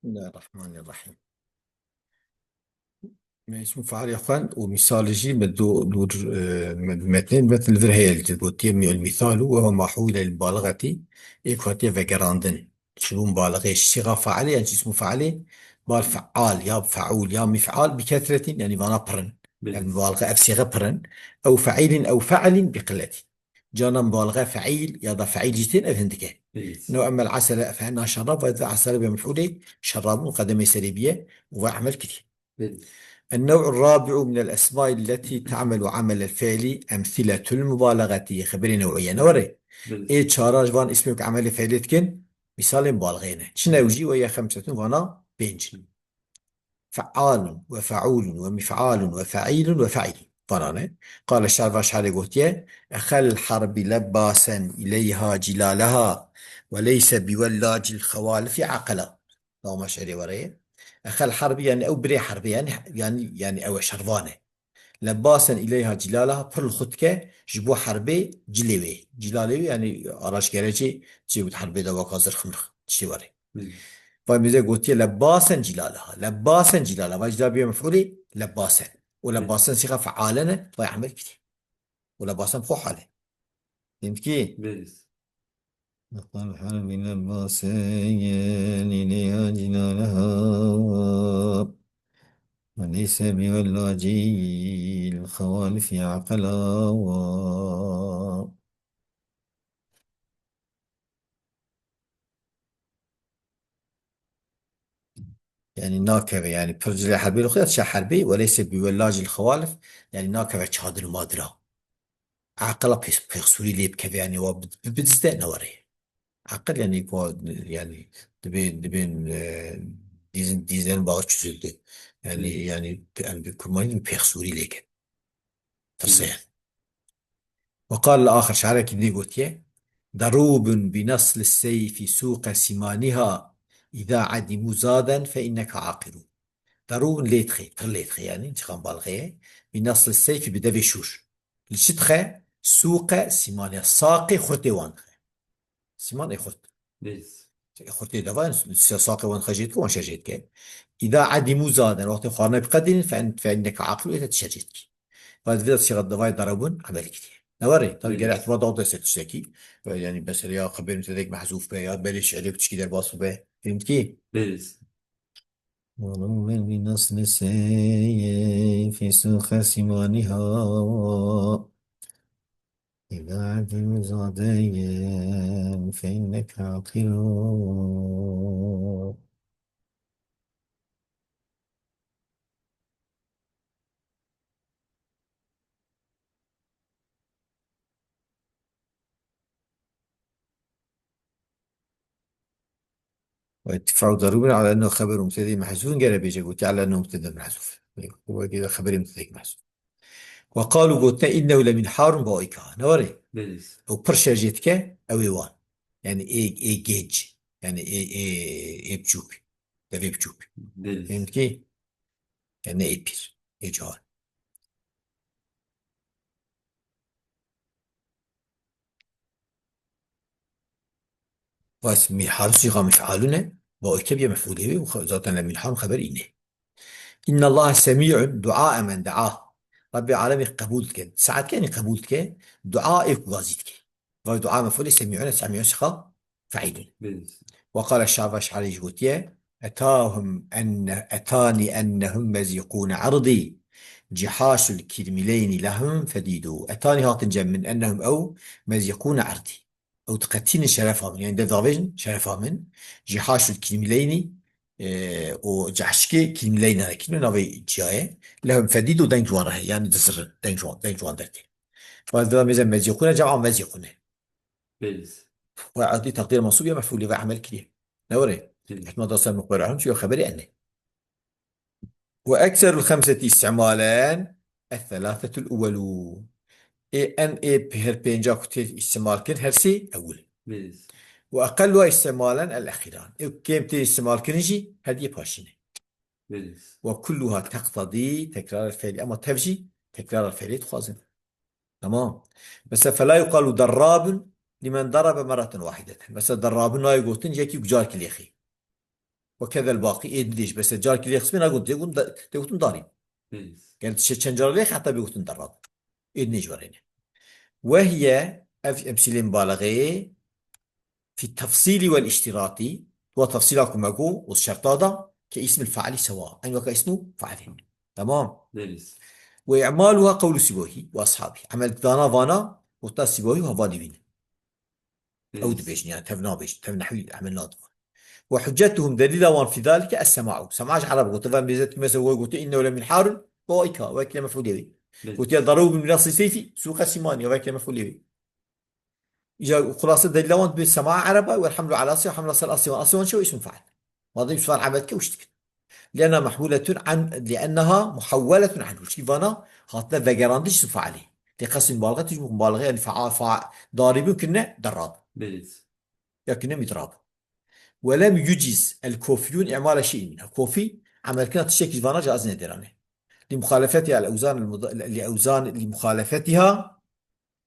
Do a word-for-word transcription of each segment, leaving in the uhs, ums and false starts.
بسم الله الرحمن الرحيم. Me ismî fealê xwend û mîsalê jî me do-, dûr, e, me, metnê, metn li vir heye, li gotiye mi-, el-mîsalu we huwa ma hûle lil mubalexetî, ê ku hatiye vegerandin. Ji bo mubalexê, sîxa fealê, yan jî ismû fealê, bal feal, ya feûl, ya mîfal, bi kesretin, yanî vana pir in. Belê. Yanî mubalexe ev sîxe pir in. Ew feîlin, ew feilin bi qilletî. Cana mubalexe feîl ya da feîl jî tên, ev hindik e. Belê. No emmel esele fe inna şerab, ve asele bi mef'ulê şerabun qedemê serê biye û ve emel kiriye. Belê. النوع الرابع من الأسماء التي تعمل عمل الفعل أمثلة المبالغة. Xeberê new'î ye, ne were? Belê. Ê çara ji van ismê ku emelê feilê dikin, mîsalê mubalexeyê ne. Çi ne ew jî? Ve ye xemsetun, vana pênc. فعال وفعول ومفعال وفعيل وفعيل. Vana ne. قال الشاعر, va şairê gotiye: أخا الحرب لباسا إليها جلالها وليس بولاج الخوالف عقلا. Dawama şiirê were ye. Exel herbî, yanî ew birê herbê, yanî, yanî, yanî ew e, şervan e. Lebasen îleyha cilaleha, pir li xwe dike ji bo herbê cilê wê. Cilalê wê, yanî araşgerecê çê wit herbê de waka zirx mirx tiştê were. Hmm. Vay mêze gotiye lebasen cilaleha. Lebasen cilaleha. Vay cilal bîye mef'ulê lebasen. Û lebasen sîxa feale ne, vay emel kiriye. Û lebasen bi xwe hal e. Fehmî? Belê. أخا الحرب لباسا إليها جلالها وليس بولاج الخوالف عقلا. Yanî nakeve, yanî pir cilê herbê li xwe ya dişe herbê, weleyse bi wellacil xewalif, yanî nakeve çadir û madira. Aqila pêx-, pêxsûrî lê bikeve, yanî wa bi-, bi-, bidizde ne were. Aqil yanî ku, yanî dibê, dibên, e, dîzin, dîzên bağı çözüldü. Yanî, Hmm. yanî em bi kurmanî bi pêxsûrî lê kin. Tirse yani. وقال الآخر, şarekî dî gotiye: ضروب بنصل السيف سوق سمانها إذا عدموا زادا فإنك عاقل. Darûbin lê dixê, pir lê dixê, yanî çiqan balixê ye. Bi nasli seyfî, bi devê şûr. Li çi dixe? Sûqe sîmaniya, saqê xurtê wan dixe. Sîman ê xurt. Belê. Ê xurtê deva, yanî sa-, saqê wan dixe jê dike, wan şer jê dike. Îda edîmû zaden, wextê xwarina biqedînin, fe en-, fe inneke aqil, ê te şer jê dikî. Vay divê sîxa devayê darabûn emel kiriye. Ne were? Tabii, belê, gere ihtimal da dest tiştekî. Ve yanî mesela ya xeberê min tedek mehzûf be, ya belê şiirê piçkî derbas be. Fehmî? Belê. ولو بنصل السيف سوق سمانها إذا عدم زادين فإنك عاقل. واتفاق ضروري على أنه خبر مبتدأ محذوف، gere bêje gotî على أنه مبتدأ محذوف. Wekî xeberê mubtedayê mehzûf. وقالوا, gotine, إنه لمنحار بائكها. Ne were? Belê. Ew pir şer jê dike, ew ê wan. Yani ê, ê gênc. Yani ê, ê, ê biçûk. Devê biçûk. Belê. Fehmî? Yani ne ê pîr, ê cahil. Bas mînhar sîxa mif'alû ne, baike biye mef'ûlê wê û xe-, zaten le mînhar xeber îne. إن الله سميع دعاء من دعاه. Rabbê alemê qebûl dike. Saet kenî qebûl dike. Dua ê ku gazî dike. Vay dua mef'ûlê semî'ûn e, semî'ûn sîxa fe'îlûn. Belê. وقال الشاعر, şairê jî gotiye: أتاهم أن، أتاني أنهم مزيقون عرضي جحاش الكرملين لهم فديد. Etanî hatin cem min, ennehum ew, mezîqûne erdî. Ew diqetînin şerefa min, yani dev davêjin şerefa min. Cihâşul kîrmîleynî, e, û cehşikê kîrmîleyna, kîrmîle navê ciya ye. Lehum fedîd û deng ji wan re heye, yani dizirin, deng ji wan, deng ji wan dertê. Ve dira mêze mezîqûne, cema mezîqûne. Belê. Ve erdî teqdîr mensûb ya mef'ûlê ve emel kiriye. Ne were? Belê. Hikmet da ser muqber ahun, çünkü xeberê enne. وأكثر الخمسة استعمالا الثلاثة الأول. Ê en ê her pênca ku tê îstimal kirin, her sê ewil. Belê. وأقلها استعمالا الأخيران. Ê kêm tê îstimal kirin jî her diyê paşî ne. Belê. وكلها تقتضي تكرار الفعل. Ama tev jî tekrar el fiilê dixwazin. Tamam. Mesela, فلا يقال ضراب لمن ضرب مرة واحدة. Mesela, ضراب nayê gotin yekî ku carkî lêxî. وكذا الباقي, ê din jî, mesela, carkî vê qismê nagotin, tê gotin da-, tê gotin darîb. Belê. Ger çe-, çend cara lê heta bê gotin darab. Ê din jî werêne. وهي, ev em sîlê mubaleğeyê, في التفصيل والاشتراط, wa tefsîla ku me got, û şerta da, كاسم الفاعل سواء, eyn weka îsmû failê. Tamam. Belê. وإعمالها قول سيبويه وأصحابه. Emeldana vana, gotina Sîbawî û hevalê wî ne. Ew Belê. dibêjin, yani tev nabêjin, tev nehwî emel nadin. وحجتهم, delîla wan في ذلك السماع. Sema ji Ereb gotin, van bêzet ki mesela we gotin, إنه لمنحار, o ika, wek le mef'ulê wê. Belê. Gotiye ضربوا بمناص السيف سوق سيمان, ya wek le mef'ulê wê. Îca xulase delîla wan dibê sema Ereba, والحمل على أصله, hemla ser aslê wan. Aslê wan çi ye? Îsm fail. Madem îsm fail emel dike, wişt dikin. لأنها محولة عن، لأنها محولة عنه. Çi vana hatine vegerandiş îsm failê. Tê qesdî mubaleğe, tê mubaleğe, yani fa-, fa-, daribin kirine derab. Belê. Ya kirine midrab. ولم يجز الكوفيون إعمال شيء منها. Kofî emelkirina tiştekî ji vana caiz nedêrane. لمخالفتها الأوزان المض-، لأوزان، لمخالفتها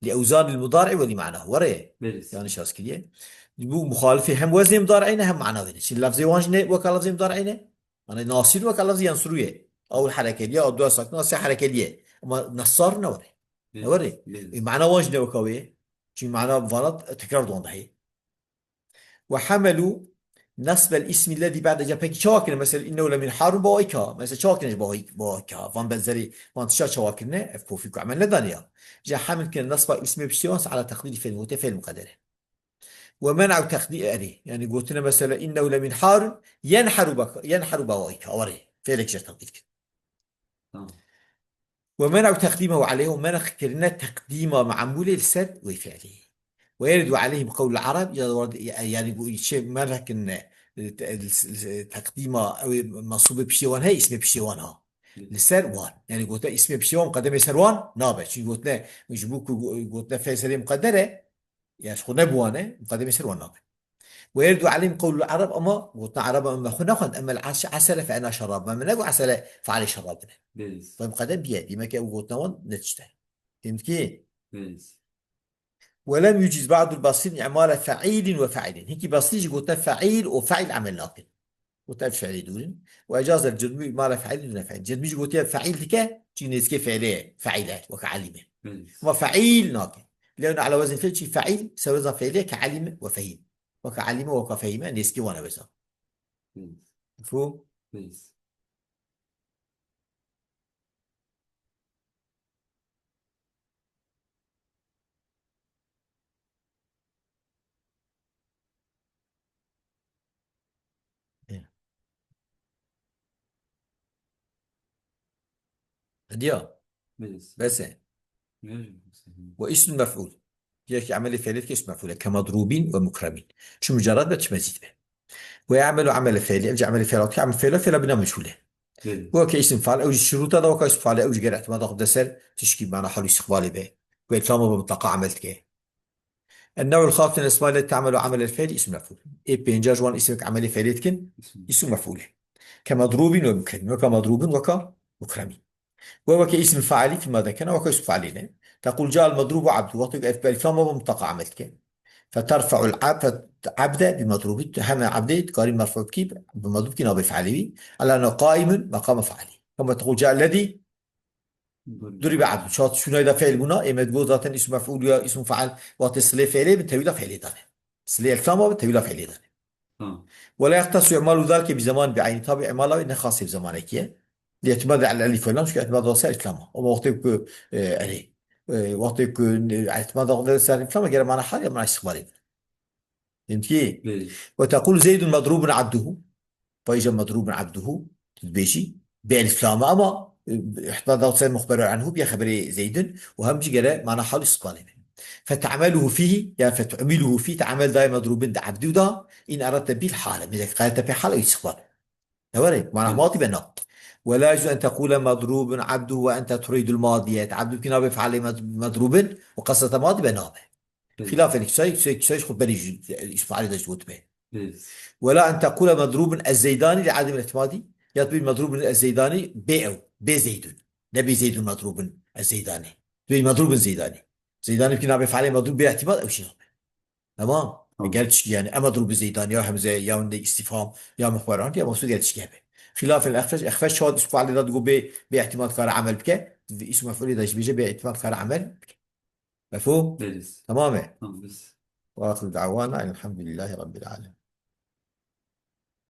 لأوزان المضارع ولمعناه. Were. Belê. Yanlış yaz kiriye. Bu muhalifê hem weznê mudari'ê ne hem mana wê ne. Şimdi lafzê wan jî ne weka lafzê mudari'ê ne. Yani nasir weka lafzê yansuru ye. Ew herekeliye, ew dua sakna, se herekeliye. Ama nasar ne were. Ne Belê. were. Belê. E, mana wan jî ne weka wê. Çünkü mana vana tekrar donda heye. وحملوا نصب الاسم الذي بعد جاء. Peki çawa kirine? Mesela إنه لمنحار ba wayka. Mesela çawa kirine ji ba way-, ba wayka? Van benzerî, van tişa çawa kirine? Ev kofî ku emel nedaniya. Ji hemil kirine nasba ismê piştê wan على تقدير فعل, gote fiil muqedder e. ومنعوا تقديم, erê. Yani gotine mesela إنه لمنحار ينحر ba, ينحر ba wayka. Warê. Fiilek jê teqdîr kir. Tamam. ومنعوا تقديمه عليه, û men'kirine teqdîma memûlê li ser wê fiilê. ويرد عليهم قول العرب, ya, yani bu şey men'kirine, e, te-, e, teqdîma ew ê mensûbê piştê wan he, îsmê piştê wan ha. Hı. Li ser wan. Yani gote îsmê piştê wan muqedemê ser wan nabe. Çünkü gotine, ji bo ku gotine fiil serê muqedder e, ya ji xwe ne bi wan e, muqedemê ser wan nabe. ويرد عليهم قول العرب, ama gotina Ereba me xwe nexwend, أما العس-، عسل فإنها شراب. Me, me negot esele fiilê şerabin e. Belê. Ve muqedem biye. Demek ki ew gotina wan ne tişt e. Fehmî? Belê. ولم يجز بعض البصريين إعمال فعيل وفاعل. Hinkî Basrî jî gotina feîl û feîl emel nakin. Gotina ev fiilê dûr in. وأجاز الجرمي إعمال فعيل دون فاعل. Cermî jî gotiye feîl dike, çünkü nêzikê fiilê ye. Feîl e, weke elîm e. Belê. Ama feîl nake. لأنه على وزن فعل, çi feîl, ser wezna fiilê ke elîm ve fehîm. Weke elîme, weke fehîme, nêzikî wan e weza. Hı. Mefhûm? Hı. Hı. Hediya. Bes. Bes e. Ne? Ve ismul mef'ul. Yek emelê fiilê dike ism mef'ul e. Kemadrûbîn ve mukremîn. Çi mucerred be, çi mezîd be. Ve ya'melu emele fiilî. Ev jî emelê fiilê dike, emel fiilî, fiilî bina meçhûl e. Belê. Bu weke ism fail, ew jî şuruta da weka ism fail, ew jî ger îtimada xwe bide ser tişkî mana hal û îstiqbalê be. Ve îlfama be mutlaqa emel dike. النوع الخامس من الأسماء التي تعمل عمل الفعل اسم مفعول. Ê pênca ji wan îsmek emelê fiilê dikin, Îsm. îsm mef'ûl e. Kemadrûbîn ve mukremîn. Weka madrûbin, weka mukremîn. Ve weke îsm failî, fî ma zekena, weke îsm failî ne. Teqûl, جاء المضروب عبده. Wextê ku ev elflama ve mutlaqa emel dike. فترفع العبد، عبد بمضروب، heme abdê dikarî merfû bikî, bi madrûb kî nabê failî wî. على أنه قائم مقام فاعله. Hema teqûl, جاء الذي Dur. Duribe abdû. Çat şûnayda fiil bûna, ê me digot zaten îsm mef'ûl ya îsm fail, wextê silê fiilê bi tewîla fiilê dane. Silê elflama bi tewîla fiilê dane. Ha. ولا يختص إعمال ذلك بزمان بعينه. Tabi îmala wê ne xasê bi zamanekî ye. لإعتماد على الألف واللام, çünkü îtimad da ser elflama. Ama wextê ku, e, erê, e, wextê ku, e, îtimad da ser elflama, gere mana hal ya mana îstiqbalê. Fehmî? Belê. وتقول زيد مضروب عبده. Payîja مضروب عبده, tu dibêjî, bi elflama ama, e, îtimad da ser muxberu anhu, biye xeberê Zeydin, û hem jî gere mana hal îstiqbalê be. فتعمله فيه, ya فتعمله فيه, te emel dayê مضروب de, abdû da, إن أردت به الحال, mêze qeyete pê hal û îstiqbal. Ne were, mana Hı. madî be na. ولا يجوز أن تقول مضروب عبده وأنت تريد الماضي. Te abdû kî nabe fiilê mad-, مضروب û qesda te madî be nabe. Belê. Xilafê li kisayê, kisayê, kisayê xwe berî jî, îsm failê de ji dot be. Belê. ولا أن تقول مضروب الزيداني لعدم الاعتماد. Ya tu bê مضروب الزيداني bê ew, bê Zeydun. Ne bê Zeydun مضروب الزيداني. Tu bê مضروب الزيداني. Zeydani kî nabe fiilê مضروب bê îtimad, ew jî nabe. Tamam. Tamam. Ger tişkî, yani, ema dur bi zeydan ya hemze ya wende istifham ya mixweran ya maqsud ger tişkî hebe. Xilafê îxfeş, îxfeş çawa ismu fe'lê de digo bê, bê îtimad kare emel bike, îsmu mef'ulê de jî bêje bê îtimad kare emel bike. Mefhûm? Beriz. Tamam e. Tamam, biz. Ve ahiru da'wana elhamdülillahi rabbil alemin.